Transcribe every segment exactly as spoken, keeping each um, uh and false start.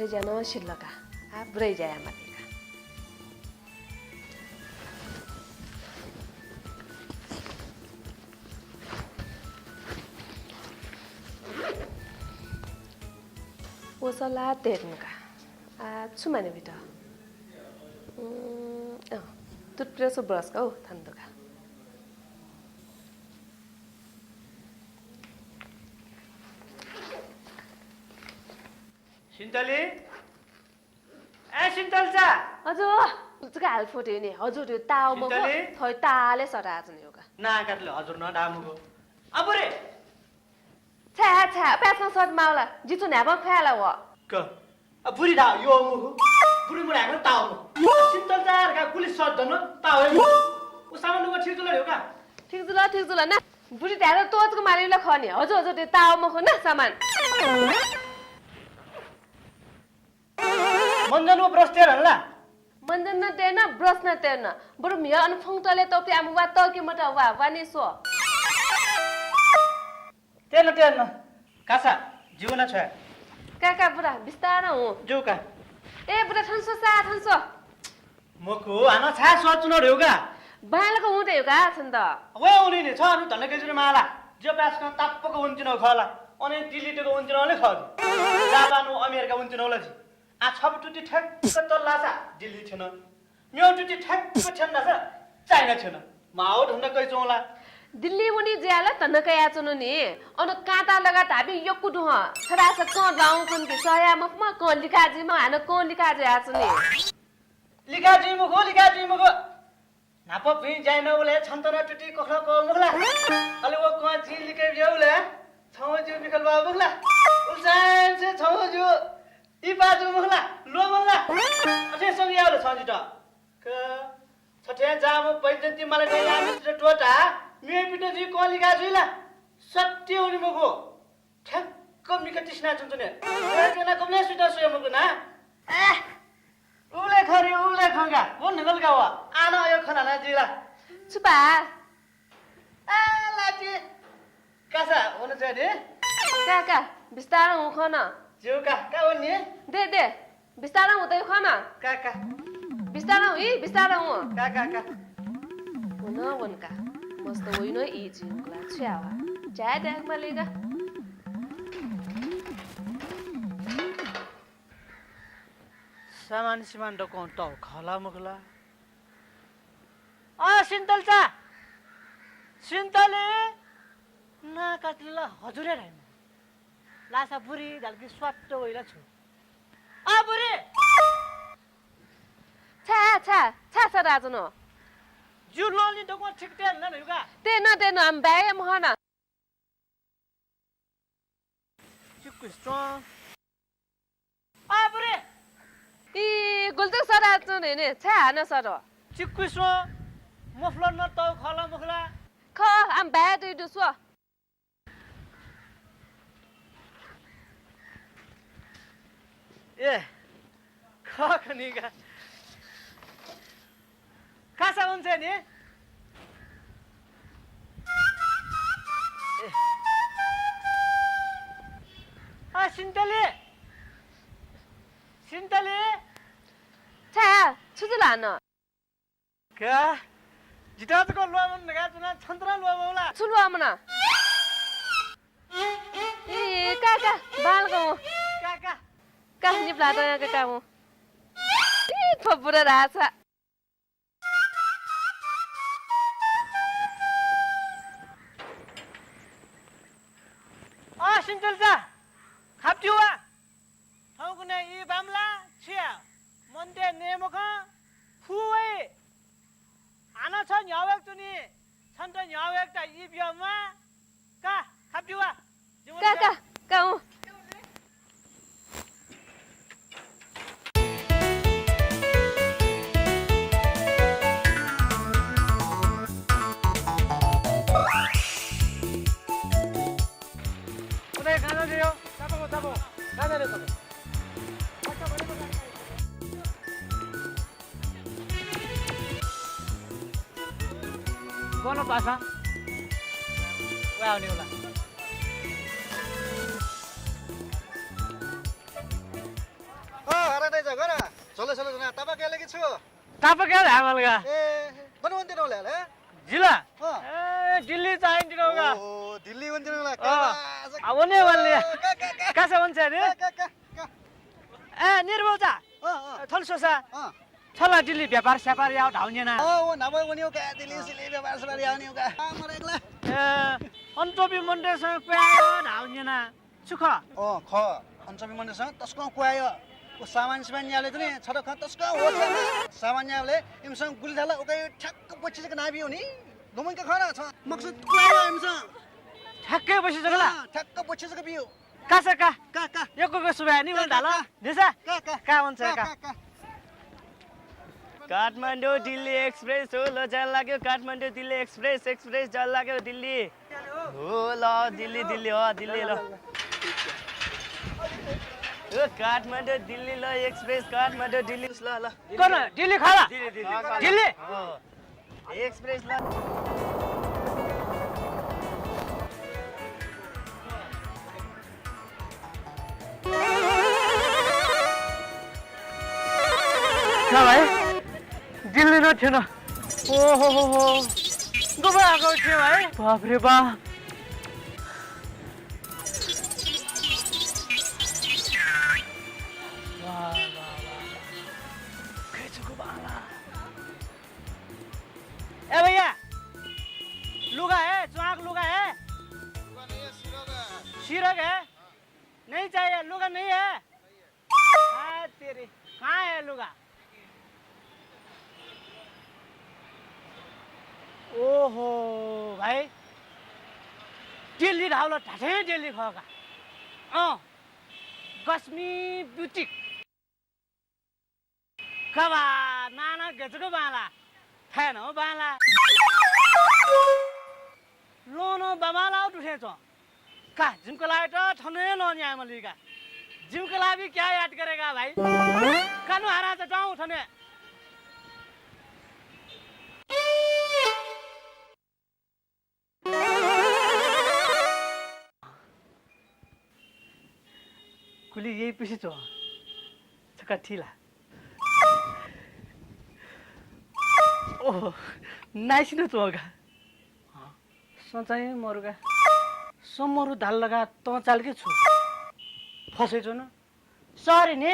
ज्या नं सिल का। आ, बुराइ ज्या याये माली का। व सलाह तये धुन का। आ, छु माने बित? उम्, अँ, toothpaste व brush का हौ, थन दु का। सिन्तली, ए सिन्तलचा। हजुर, जुका हाल फोटो नि। हजुर, त्यो ताव मखु, सिन्तली। थै ताले सरा जुन योगा। ना काटले हजुर न दामुगो। अबुरे। छ्या, छ्या, प्यासं सत मावला। जिचु न्ह्याबं ख्याला व। क। अ, बुरी दा यो मखु। बुरी मुरा हेगन ताव मखु। सिन्तलचा का गुली सत दन, ताव हे मखु। उ सामान नुगो ठीक जुल योगा। ठीक जुल, ठीक जुल ना। बुरी ध्यान तोचको मालिमला खनि। हजुर, हजुर, त्यो ताव मखु ना सामान। मन्जन व brush तेर हल्ला। मन्जन न तेन, brush न तेन। बरु म्हिया अन फंतले तौते आम वा तौके मत वा, वानी स्व। तेन, तेन। कासा, जिउ न छ्वया। का, का, बुरा, बिस्तार हुँ। जिउ का। ए, बुरा, थन स्व सा, थन स्व। मखु, हानं छाय् स्वचुन ह्यु का? बांलाक हुँ दयु का, छन्त। वया उनी नि, छ अरू धन कैजुरी माला। जिउ प्यासकं ताप्पक उन्चिन खला। अने दिल्ली तक उन्चिन ले खः। जापान व अमेरिका उन्चिन ला जि। आ छबु तुति ठ्याक्क तल्लासा दिल्ली थ्यन। म्यौ तुति ठ्याक्क थ्यन दासा चाइना थ्यन। माओ धन्दा कै चौला। दिल्ली मुनि ज्याला धन्दा कया चुनु नि। अन कांता लगा धाबी यक्कु दुह। छदासा कं दाउ कन कि सया मफमा कं लिका जिमा हान कं लिका ज्या चुनि। लिका जिमु गो, लिका जिमु गो। न्हापा भिं ज्याइनौबलय् छन्त नं तुति कखला कः मुखला। अले व कं जिं लिके ब्यौबलय् छौं ज्यू मिखल बाः मुखला। उल्सांसे छौं ज्यू इपा जू मुखला। ल्वमला। अथे संग यावल छं जित। क छथें जामु बैजन्ती माला ने यामित त्वता। मेपित जि कं लिका जुइला। सत्य उनि मखु। ठ्याक्क मिखा तिस्ना च्वंच्वने। ओया केना कबले सुइता सुया मखु ना। ए, उबले खँ रे, उबले खँ का। व न्हगल का व। आन अयो खँ न्हाना जिला। छु बा? ए, लाजि। कासा, वन चाहिँ दे। का, का, बिस्तारं उ खँ न। ज्यू का, का वन नि। दे, दे। बिस्तारं हुँदै खन। का, का। बिस्तारं हुँ, बिस्तारं हुँ। का, का, का। हुन वनका। मस्त वइन ई जिंगला छ्यावा। चाय द्याक मालेगा। सामान सिमान दकं तौ खला मखला। अ, सिन्तलचा। सिन्तले। ना काटला हजुरे राइम। लासा बुरी धालकि स्वाट्ट वइला छु। आ बुरी! छा, छा, छा स राजन। ज्यू लंलि दक्वं ठीक ते न न्हयु का? ते न, ते न, आम बाय् महन। चिक्कुस च्वं। आ बुरी! ई, गुल्ते स राजन हेने, छा हान सर। चिक्कुस च्वं। मफलर न तौ खला मखला। ख, आम बाय् दुइ दु स्व। ए, खः खनि का। कासा हुन चाहिँ नि। ए। आ, सिन्तले। सिन्तले। छा, छु जुल हान? का, जितः जक ल्वामन धकाः च्वना, छन्त नं ल्वामौला। छु ल्वामन? ए, का, का, बांलाक हुँ। का, का। का, निपला दया का, का हुँ। ए, थ्व बुरा धाःसा। अ, सिन्तलचा, खाप्ति वा। थौंकन्हय् ई बांमला, छु या? मन्ते नये मखं, फु वइ। हानं छ न्ह्यः वय्क तुनि, छन्त न्ह्यः वय्कत ई बिया म्वाः। का, खाप्ति वा। का, का, का, हुँ। उदय, गाना दे यो। तापो, तापो। गाना दे, तापो। गन पासा। वा, आउने होला। हेलो, हेलो, जना, तापाक याले कि छु? तापाक याले धायेमाल का। ए, गन वनेत्यनागु ले? जिला? अँ। ए, दिल्ली चाहिँ वनेत्यनागु का। ओ, दिल्ली वनेत्यनागु ला? अँ। का बा, आ, वने वाले। का, का, का। कासा वने चाहिँ नि? का, का, का, का। ए, निर्भौ चा। अँ, अँ। थन स्वसा। अँ। छ ला दिल्ली व्यापार स्यापार याउ धाउ न्यना। अँ, व नाप वनेगु का, दिल्ली सिल्ली व्यापार स्यापार याउ न्यना का। आ, मरे एकला। ए, अन्तोपी मन्दिरसँग क्वय् धाउ न्यना। छु खः? अँ, खः। अन्तोपी मन्दिरसँग तसकं क्वय्। व सामान सिमान याले त नि, छत खँ तसकं होश याना। सामान याले इमिसं गुलि धाल, उके ठ्याक्क बच्छि जक नापी वनी। लुमंक खः न छ। मकसद क्वय् इमिसं। ठ्याक्कै बच्छि जक ला? अँ, ठ्याक्क बच्छि जक पियो। कासा का। का, का। यक्व यक्व सुभाय् नि का, वने का, धाल। का। निसा? का, का। का वने का, का। का, का। काठमाडौँ दिल्ली एक्सप्रेस हो, ल जान लाग्यो काठमाडौँ दिल्ली एक्सप्रेस, एक्सप्रेस जान लाग्यो दिल्ली। हो ल, दिल्ली, दिल्ली, हो, दिल्ली ल। हो, काठमाडौँ दिल्ली ल एक्सप्रेस, काठमाडौँ दिल्ली ल, ल। कन, दिल्ली खला? दिल्ली, दिल्ली। दिल्ली? हो। एक्सप्रेस ल। का भाइ, दिल्ली नं थ्यन। ओहो हो हो। गबा आगो थ्यन भाइ। बाप रे बाप। वाह, वाह, वाह। खै छुगु बांला। ए भैया, लुगा है, च्वाक लुगा है? लुगा नहीं है, सिरक है। सिरक है? हाँ। नहीं चाहिए, लुगा नहीं है? नहीं है। हाँ तेरी, कहाँ है लुगा? ओहो भाइ, दिल्ली धाउला धात्थें दिल्ली खः का। अँ, गस्मी ब्युटिक। का बा, नाना गय् जक बांला, फय् नं बांला। लं नं बांबांलाः दुथें च्वं। का, जिमि कलाःयात थन हे लं न्यायेमाली का। जिमि कलाःपिं क्या याद करे का भाइ। का नु हारां च्वं थन हे। गुलि यइपुसे च्वं। छकः थी ला? ओहो, नाइसिनं च्वं का। हँ, सँ चाहिँ मरु का। सँ मरु धाल लगा तं चाल के छु? फसय् च्वन। सरी नि।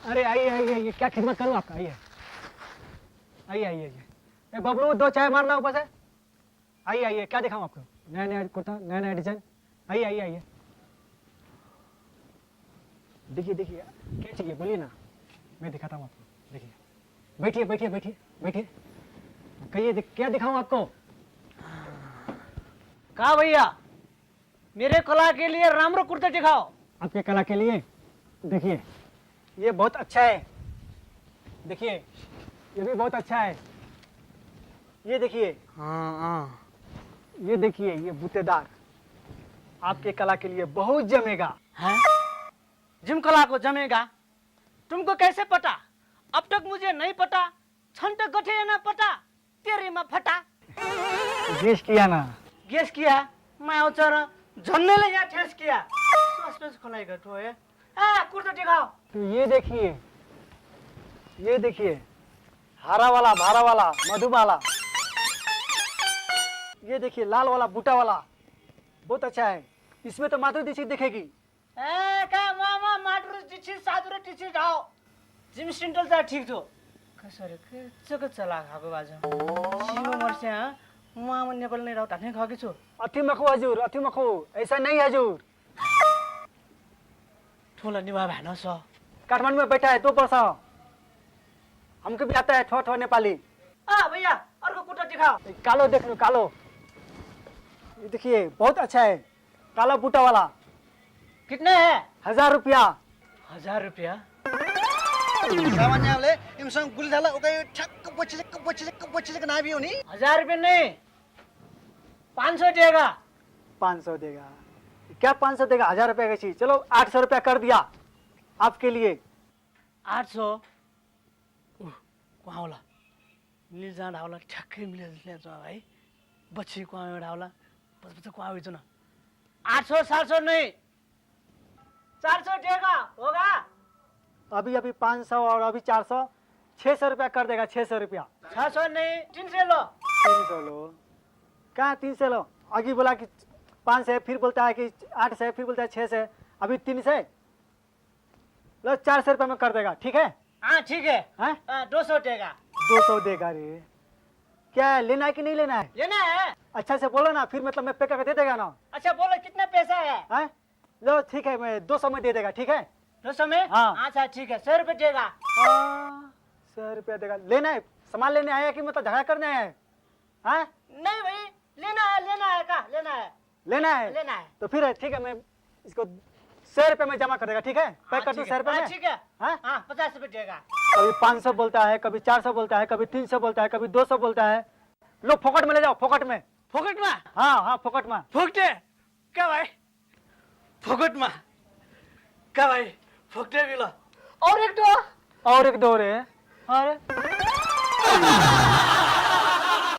अरे आइए, आइए, आइए, क्या खिदमत करूँ आपका? आइए, आइए, आइए, आइए। ए बबलू, दो चाय मारना ऊपर से। आइए, आइए, क्या दिखाऊँ आपको? नया नया कुर्ता, नया नया डिजाइन। आइए, आइए, आइए। देखिए, देखिए, क्या चाहिए बोलिए ना, मैं दिखाता हूँ आपको। देखिए, बैठिए, बैठिए, बैठिए, बैठिए। कहिए, दि-, क्या दिखाऊँ आपको? का भैया, मेरे कला के लिए राम्रो कुर्ता दिखाओ। आपके कला के लिए देखिए, ये बहुत अच्छा है। देखिए, ये भी बहुत अच्छा है। ये देखिए। हाँ, हाँ। ये देखिए, ये बूटेदार आपके कला के लिए बहुत जमेगा। हैं? जिमि कलाःको जमेगा? तुमको कैसे पता? अब तक मुझे नहीं पता। छन्त गथे याना पता? तेरी माँ फटा। गेस किया ना। गेस किया? माया चर झन्नेले यहाँ ठेस किया। सस्पेंस खोलाइगा थ्व हे। आ, कुर्ता दिखाओ। तो ये देखिए, ये देखिए, हरा वाला, भारा वाला, मधुबाला। ये देखिए, लाल वाला, बूटा वाला, बहुत अच्छा है। इसमें तो माधुरी दीक्षित दिखेगी। ए, का मामा, माधुरी दीक्षित, साधुरी दीक्षित धाओ। जिमि सिन्टल चा ठीक छु। कसरी के चक चला खाको बाजु। सिमा मर्स्या, मामा नेपाल नै राउ धाने खा कि छु। अथि मखु हजुर, अथि मखु। ऐसा नहीं हजुर। थ्व ला नेवाः भाय् नं सः। काठमाडौं में बैठा है दो वर्ष। हमको भी आता है थो थो नेपाली। आ भैया, अर्को कुर्ता दिखाओ। कालो देख्नु, कालो। ये देखिए, बहुत अच्छा है। काला बूटा वाला। कितना है? हजार रुपया। हजार रुपया? सामान न्यायेबलय् इमिसं गुलि धाल, उकी ठ्याक्क बच्छि जक, बच्छि जक, बच्छि जक नापी वनी। हजार रुपया नहीं, पाँच सौ देगा। पाँच सौ देगा? क्या पाँच सौ देगा? हजार रुपया का चीज। चलो, आठ सौ रुपया कर दिया आपके लिए। आठ सौ? उह, क्वहां वल। मिले जां धाःबलय् ठ्याक्कै मिले जुइ च्वं भाइ। बच्छि क्वहां वये धाःबलय् बच्छि बच्छि क्वहां वइच्वन। आठ सौ, सात सौ नहीं। अभी अभी पाँच सौ और अभी चार सौ, छः सौ रुपया कर देगा, छः सौ रुपया। छः सौ नहीं, तीन सौ लो। तीन सौ लो? कहाँ तीन सौ लो? अभी बोला कि पाँच सौ, फिर बोलता है कि आठ सौ, फिर बोलता है छः सौ, अभी तीन सौ। लो, चार सौ रुपया में कर देगा, ठीक है? हाँ, ठीक है। हैं? हाँ, दो सौ देगा। दो सौ देगा रे? क्या है, लेना है कि नहीं लेना है? लेना है। अच्छा से बोलो ना, फिर मतलब मैं पे करके दे देगा ना। अच्छा बोलो, कितना पैसा है? हैं? लो, ठीक है, मैं दो सौ में दे देगा, ठीक है? दो सौ में? हाँ। अच्छा, ठीक है, सौ रुपये देगा। हाँ, सौ रुपया देगा। लेना है, सामान लेने आया कि मतलब झगड़ा करने आया है? हाँ? नहीं भाई, लेना है, लेना है, का लेना है? लेना है। लेना है। तो फिर है, ठीक है, मैं इसको सौ रुपये में जमा कर देगा, ठीक है? पैक हाँ, कर दूँ ठीक है। सौ रुपये हाँ, में? ठीक है। हाँ? हाँ, पचास रुपये देगा। कभी पाँच सौ बोलता है, कभी चार सौ बोलता है, कभी तीन सौ बोलता है, कभी दो सौ बोलता है। लो, फोकट में ले जाओ, फोकट में। फोकट में? हाँ, हाँ, फोकट में। फोकटे? का भाई? फोकट में। का भाई? फोकटे भी लो। और एक दो। और एक दो रे। अरे।